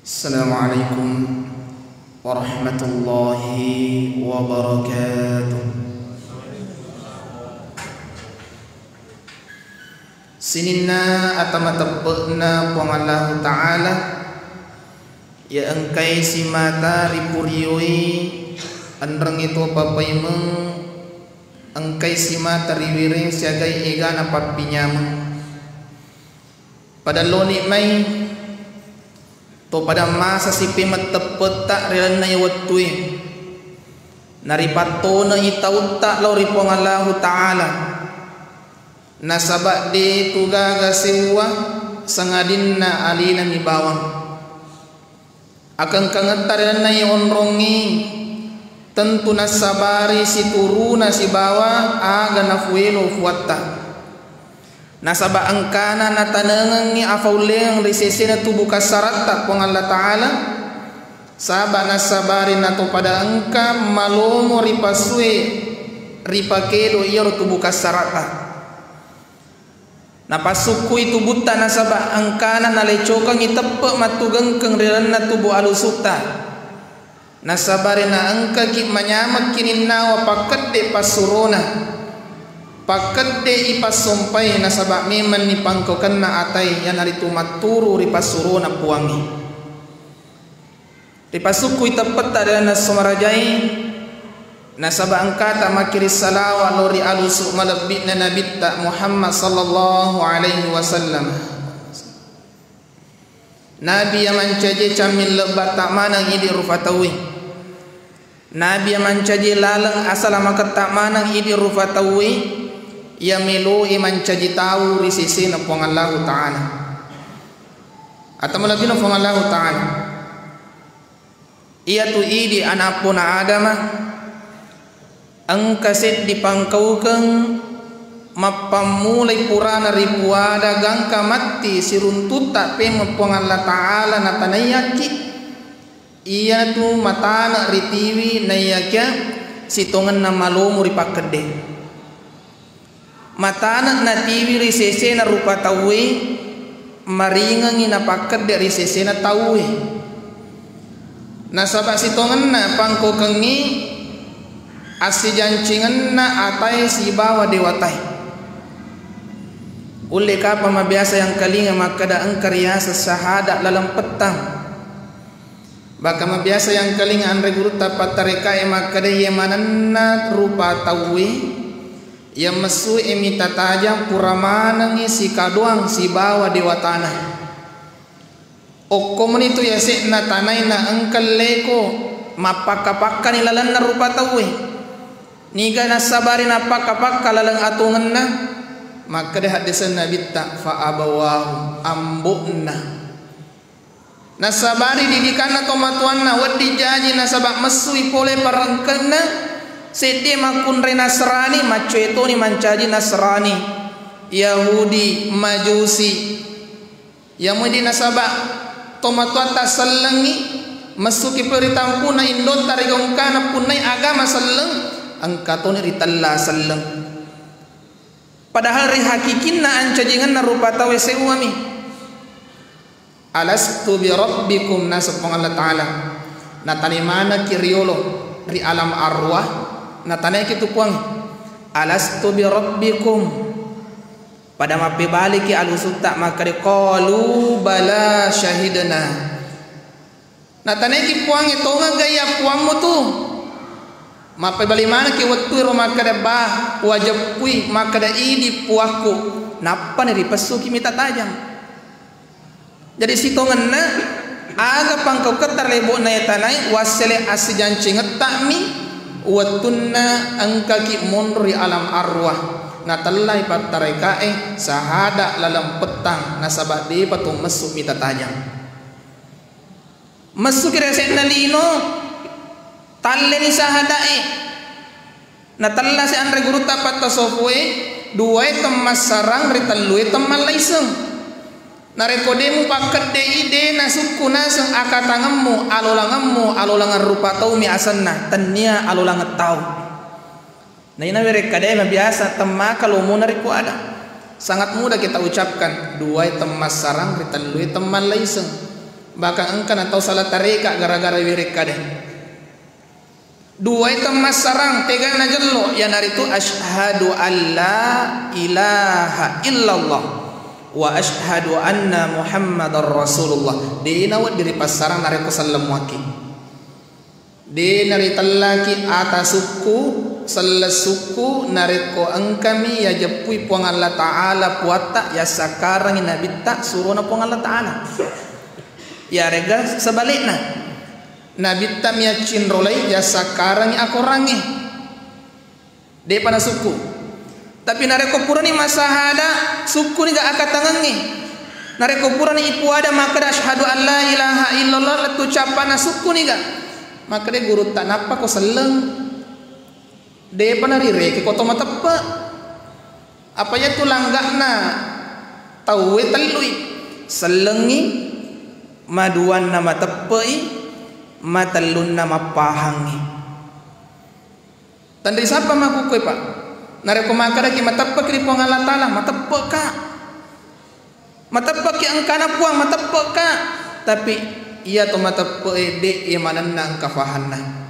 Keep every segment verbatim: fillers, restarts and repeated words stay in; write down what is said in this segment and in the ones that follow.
Assalamualaikum warahmatullahi wabarakatuh. Sininna ata mateppe'na Puang Allahu Ta'ala, iya engkai simata ripurioi enrengnge to papaimeng, engkai simata riwireng siagai egana pappinyameng. Pada loni mai to pada masa sipe matteppetta ri lalenna iya wettue. Naripattonei tautta lao ri Puang Allahu Ta'ala. Nasaba de tu gaga seuwa sangadinna alinami bawang. Akengkangetta ri lalenna iya onrongnge tentu nassabari situruna sibawa aga nafuelo fuatta. Nasaba engkana natanengengngi afaulleang ri sesena tubu kassaratta Puang Allah Ta'ala, saba nassabari nato pada engka malomo ripasue ripakelo iyaro tubu kassaratta. Napassukkui tubutta nasaba engkana nalecokengngi teppe mattugengkeng ri lalenna tubu alusutta. Nassabari naengkaki manyameng kininnawa pakkedde passurona, pakkedde ipassompai nasaba memenni pangkaukenna atai, iyanaritu matturu ri passurona Puangnge. Ripassukkui teppetta ri lalenna esso marajai, nasaba engkata makkiri salawa lao ri alusu malebbi'na Nabitta Muhammad sallallahu alaihi wasallam. Nabi iya mancaji camming lebbatta maneng idi rufa tauwe. Nabi iya mancaji laleng asalamaketta maneng idi rufa tauwe iya meloe mancaji tau ri sesena Puang Allahu Ta'ala. Atau malebbina Puang Allahu Ta'ala. Iyatu idi ana' eppona Adama, engka seddi pangkaukeng mappammulai purana ripuada gangka matti siruntutta pemeng Puang Allah Ta'ala natanaiyakki, iyatu matane ritiwi naiyakia sitongenna malomo ripakkedde. Matane natiwi ri sesena rupa tauwe, maringengngi napakkedde ri sesena tauwe. Nasaba sitongenna pangkokengngi assijancingenna atae sibawa dewatae. Ulle kapang mabiasa yangkalinga makkeda engka riaseng sahada laleng pettang. Baka mabiasa yangkalinga anre gurutta pattarekae makkeda, iye manenna rupa tauwe iya messu'e mita tajang pura manengngi sikadoang sibawa dewatana. Okko meni tu yase'na tanae na engka leko mappakka-pakkani lalenna rupa tauwe. Niga nassabari nappakka-pakka laleng atongenna? Makkeda haddesenna Nabitta, fa abawahu, ambo'na. Nassabari didikanna tomatoanna wedding jaji nasaba messui pole parengkenna, seddi makkunrai Nasrani, maccoe toni mancaji Nasrani, Yahudi, Majusi. Iya mudi nasaba tomatoatta sellengngi, messuki pole ri tampuna indotta ri gongkana punnai agama selleng, engka toni ritella selleng. Padahal ri hakikinna ancajingenna rupa tauwe seuwami. Alastu bi rabbikum, naseng Puang Allah Ta'ala. Natane manekki riolo ri alam arwah, nataneaki tu Puang. Alastu bi rabbikum. Pada mappebaliki alusutta makkeda, qalu bala syahidna. Natanaiki Puangnge, tongengga iya Puammu tu? Mappebali manekki wettuero makkeda, ba, wajeppui makkeda idi Puakku, nappani ripessuki mita tajang. Jadi sitongenna aga pangkauketta ri lebo'na iya tanae, wassele assijancingetta'mi wettunna engkaki monro ri alam arwah, natellai pattarekae sahada laleng pettang nasaba depa to messu mita tajang. Messuki ri yase'na lino, talleni sahadae. Natellasi anre gurutta pattasofue, duae temmassarang ri tellue temmallaiseng. Narekko de mupakkeddei, de nasukku naseng akatangemmu, alolangemmu, alolangeng rupa taumi asenna, tennia alolangeng tau. Naina werekkadae mabiasa temmaka lomona ri puada. Sangat mudah kita ucapkan, duae temmassarang ri tellue temmallaiseng. Bahkan engka na tau salah tareka gara-gara werekkadae. Duae temmassarang tegana jello, iyanaritu asyhadu alla ilaha illallah wa asyhadu anna Muhammadar Rasulullah. De nawedding ripassarang narekko selleng muakki. De naritellaki ata sukku, selleng sukku, narekko engkami yajeppui Puang Allah Ta'ala puatta, yassakkarangi nabitta, surona Puang Allah Ta'ala. Yarega sebalikna, nabitta miyaccinrolai, yassakkarangi akorangnge. Depa nasukku. Tapi narekko purani massahada, sukkuniga akatangengnge? Narekko purani ipuada makkeda asyhadu an la ilaha illallah lettu cappana, sukkuniga? Makkeda gurutta, nappako selleng. Depa narireke ko to mateppe. Apa yatu langga'na tauwe tellui? Sellengngi, maduanna mateppe'i, matellunna mappahangngi. Tenri sappa makkukkue, Pak? Narekko makkedaki mateppeki ri Puang Allah Ta'ala, mateppeka. Mateppeki engkana Puang, mateppeka. Tapi iya to mateppe'e de' iya manenna engka fahanna.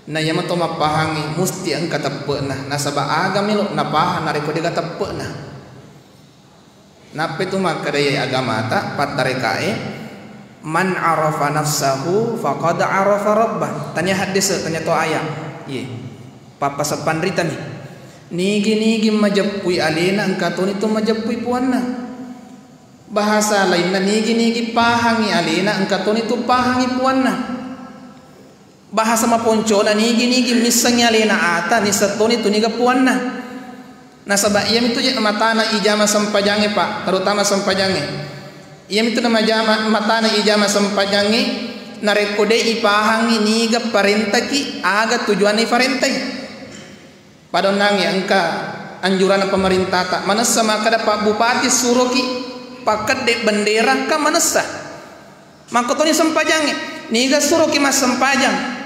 Na iya mato mappahangngi musti engka teppe'na. Nasaba aga melo napahang narekko de'ga teppe'na. Nappai tu makkedai agamata, pattarekae, "Man arafa nafsahu faqad arafa rabbah." Tania haddese, tania to ayat. Iye. Pappaseppang ritami. Nigi-nigi majeppui alena, engka toni tu majeppui puanna. Bahasa lainna, nigi-nigi pahangi alena, engka toni tu pahangi puanna. Bahasa maponcona, nigi-nigi missengngi alena ata, nisseng toni tu niga puanna. Nasaba iyamitu je namatana ijama sempajangnge, Pak, terutama sempajangnge. Iyamitu namajama, matana ijama sempajangnge, narekko de ipahangngi niga parentaki, aga tujuanna ifarentai. Pada onnangnge engka anjuranna pemerintata, manessa makkeda Pak Bupati suroki pakkedde bendera, kan manessa. Makkotoni sempajangnge, niga suroki massempajang?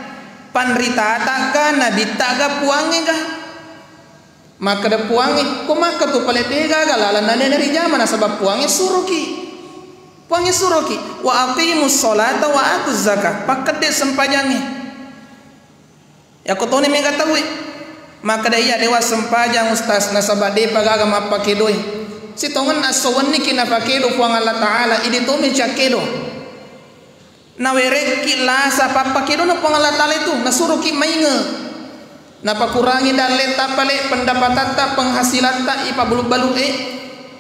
Panritataga, nabittaga, puangngega? Makkeda puangnge, ko makka tu pale degaga lalenna de narijama nasaba puangnge suroki. Puangnge suroki, "Wa aqimus sholata wa atuz zakah." Pakkedde sempajangnge. Yakkotoni mega tauwe makkeda, "Iya, de wassempajang, Ustaz, nasaba depa gaga mappakedoe." Sitongenna esso wenniki napakedo Puang Allah Ta'ala, idi tomi cakkedo. Nawerekki lasa pappakedona Puang Allah Ta'ala itu, nasuroki mainge. Napakurangi dalleta pale, pendapatatta, penghasilatta, ipabbalu-balu'e.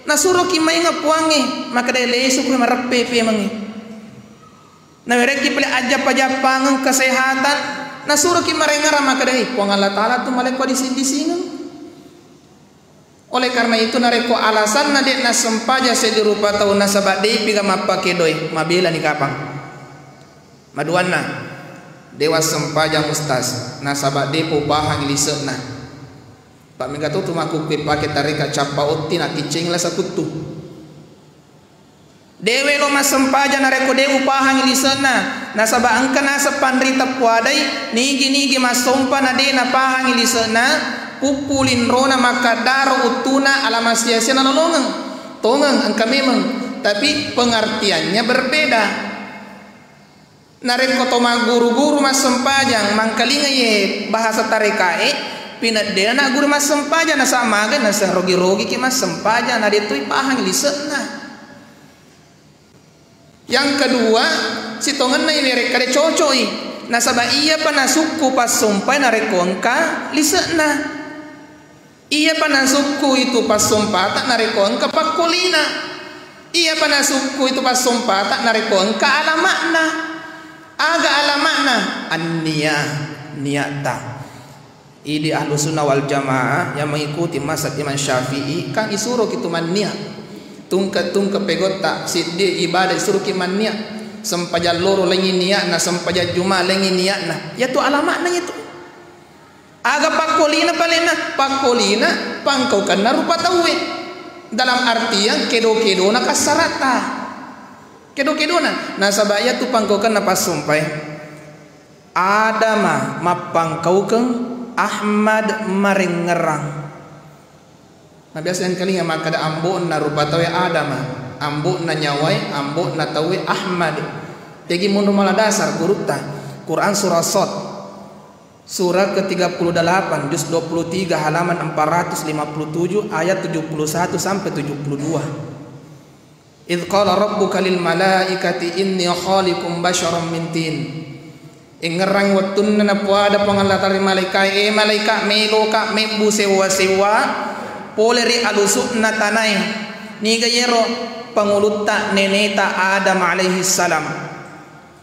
Nasuroki mainge Puangnge, makkeda, "Lesuku mareppe pemengngi." Nawerekki pale ajjappa-jappangeng kesehatan, nasuroki marengngerang makkeda, "Eh, Puang Allah Ta'ala tu malekko dising-disingeng." Oleh karena itu, narekko alasanna de nassempajang seddi rupa tau nasaba depiga mappakedoe, mabelani kapang. Maduanna, de wassempajang, Ustaz, nasaba depa upahang lise'na. Pak, mega to tu makkukku pake tareka cappa otti nakkicceng lasa kuttu. De welo massempajang narekko de upahangi lise'na, nasaba engka naseng panrita puadai, nigi-nigi massompa na de napahangi lise'na, puppu linrona makkaddaro uttuna alama sia-sia nalolongeng. Tongeng engka memeng, tapi pengertiannya berbeda. Narekko to magguru-guru massempajang, mangkalinga ye bahasa tarekae, pinedde anak guru massempajang, nasaba magai naseng rogi-rogiki massempajang, na de tu ipahang lise'na. Yang kedua, sitongenna iwerekkade cocoi, nasaba iyapa nasukku passompai narekko engka lise'na. Iyapa nasukku itu passompata narekko engka pakkolina. Iyapa nasukku itu passompata narekko engka alama'na. Aga alama'na? Annia, niatta. Idi ahlu sunnah wal jamaah yang mengikuti mazhab Imam Syafi'i kan isuroki tu mannia. Tungke-tungke pegotta siddi ibadah isuroki mannia. Sempajang loro lengi niatna, sempajang juma lengi niatna. Yatu alama'na itu. Aga pakkolina palena? Pakkolina pangkaukenna rupa tauwe. Dalam artian kedo-kedona kassaratta. Kedo-kedona. Nasaba iyatu pangkaukenna passompae. Adama mappangkaukeng Ahmad marengngerang. Na biasa engkalinga makkeda ambo'na rupa tauwe Adama, ambo'na nyawae, ambo'na tauwe Ahmad. Jaji monro mala dasar gurutta. Quran surah Shad, surah ketiga puluh delapan, juz dua puluh tiga, halaman empat ratus lima puluh tujuh, ayat tujuh puluh satu sampai tujuh puluh dua. Idz qala rabbuka lil malaikati inni khaliqum basyaram min tin. Engngerang wettunna napoada Puang Allah Ta'ala ri malaikae, "E malaika, meloka mebbu sewwa-sewwa pole ri alusu'na tanae." Niga yero? Pangulutta neneta Adam alaihi salam.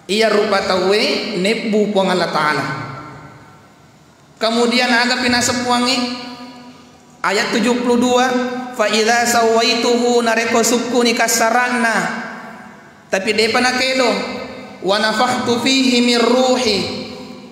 Iya rupa tauwe nebbu Puang Allah Ta'ala. Kemudian agapi naseng Puangnge? Ayat tujuh puluh dua, "Fa idza sawaituhu," narekko sukkuni kassara'na, tapi depa nakedo, "wa nafakhtu fihi min ruhi,"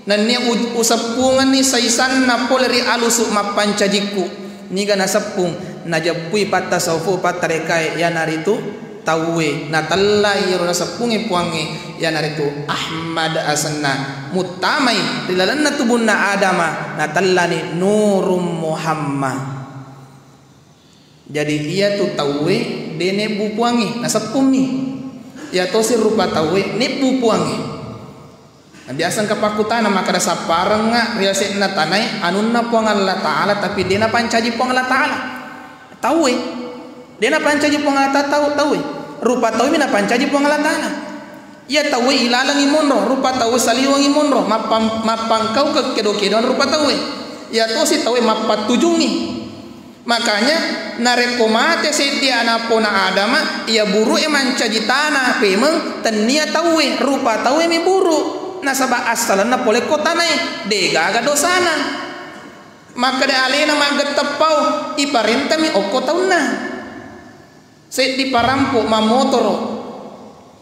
nennia u-, useppungenni saisanna pole ri alusu mappancajikku. Niga naseppung? Najeppui pattasawufu pattarekae, iyanaritu tauwe natellai iyaro naseppungnge Puangnge, iyanaritu Ahmad asenna, muttamai ri lalenna tubunna Adama, natellani Nurum Muhammad. Jadi, iyatu tauwe de nebbu Puangnge, naseppummi. Iyatosi rupa tauwe nebbu Puangnge. Na biasa engka pakkutana makkeda, "Sapparengnga ri ase'na tanae anunna Puang Allah Ta'ala, tapi de napancaji Puang Allah Ta'ala?" Tauwe. De napancaji Puang Allah Ta'ala tau, tauwe. Rupa tauwe mi napancaji Puang Allah Ta'ala. Iya tauwe ilalengi monro, rupa tauwe saliwengi monro, mappang-, mappangkaukeng kedo-kedoan rupa tauwe. Iyatosi tauwe mappattujungi. Makanya, narekko mate seddi anapona Adama, iya buru'e mancaji tana pemeng, tennia tauwe, rupa tauwe mi buru. Nasaba assalenna pole ko tanae, degaga dosana. Makkeda alena maggetteppau, iparentami okko taunna. Seddi parampo mammotoro,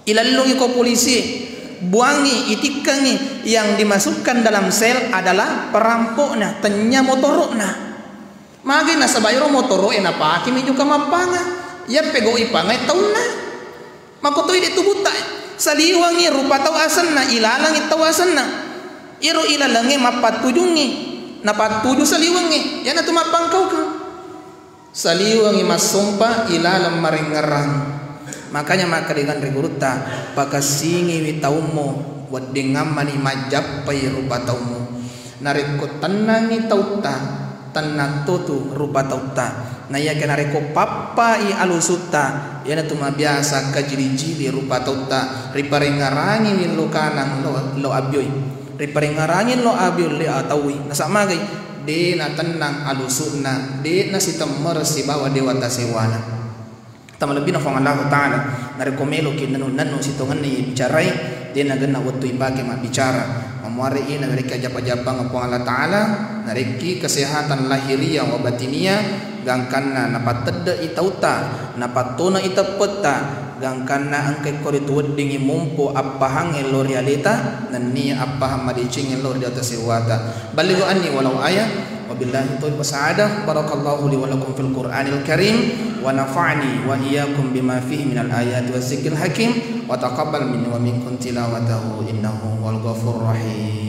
ilellungi ko polisie, buangi, itikkengi, yang dimasukkan dalam sel adalah perampokna, tennia motoro'na. Magi nasaba ero motoro'e napakemi jokka mappanga, iya pegau'i pangai taunna. Makkotoi de tubutta, saliwengi rupa tau asenna, ilalengi tau asenna. Iyaro ilalengnge mappattujungngi, napattuju saliwengnge, iyanatu mappangkaukeng. Saliwengi massompa ilaleng marengngerang. Makanya makkedangngi gurutta, pakessingiwi taummu, weddingngammani majjappai rupa taummu. Narekko tennangngi tautta, tennang totu rupa tautta. Naiyakia narekko pappai alusutta, iyanatu mabiasa kajili-jili rupa tautta, riparengngerangiwi lo kanang lo, lo abioi. Riparengngerangi lo abioi le ataui. Nasaba magai? De natennang alusu'na, de nasitemmereng sibawa dewata sewwana. Tama lebbina Puang Allahu Ta'ala, narekko meloki nennu-nennu sitongenna iyabicarai, de nagenna wettu ipake mabbicara. Mamuare i narekki ajappa-jappang Puang Allah Ta'ala, narekki kesehatan lahiriah wa batiniah, gangkanna napattedde'i tautta, napattone'i teppetta, gangkanna engka koritu weddingngi mompo appahangnge lao ri aleta, nennia appahang madecengnge lao ri dewata sewwata. Ballighu anni walau ayah. Wabillahi taufiq wasa'adah. Barakallahu li wa lakum fil Qur'anil Karim wa nafa'ani wa iyyakum bima fihi minal ayati wa zikril hakim wa taqabbal minni wa minkum tilawatahu innahu huwal ghafurur rahim.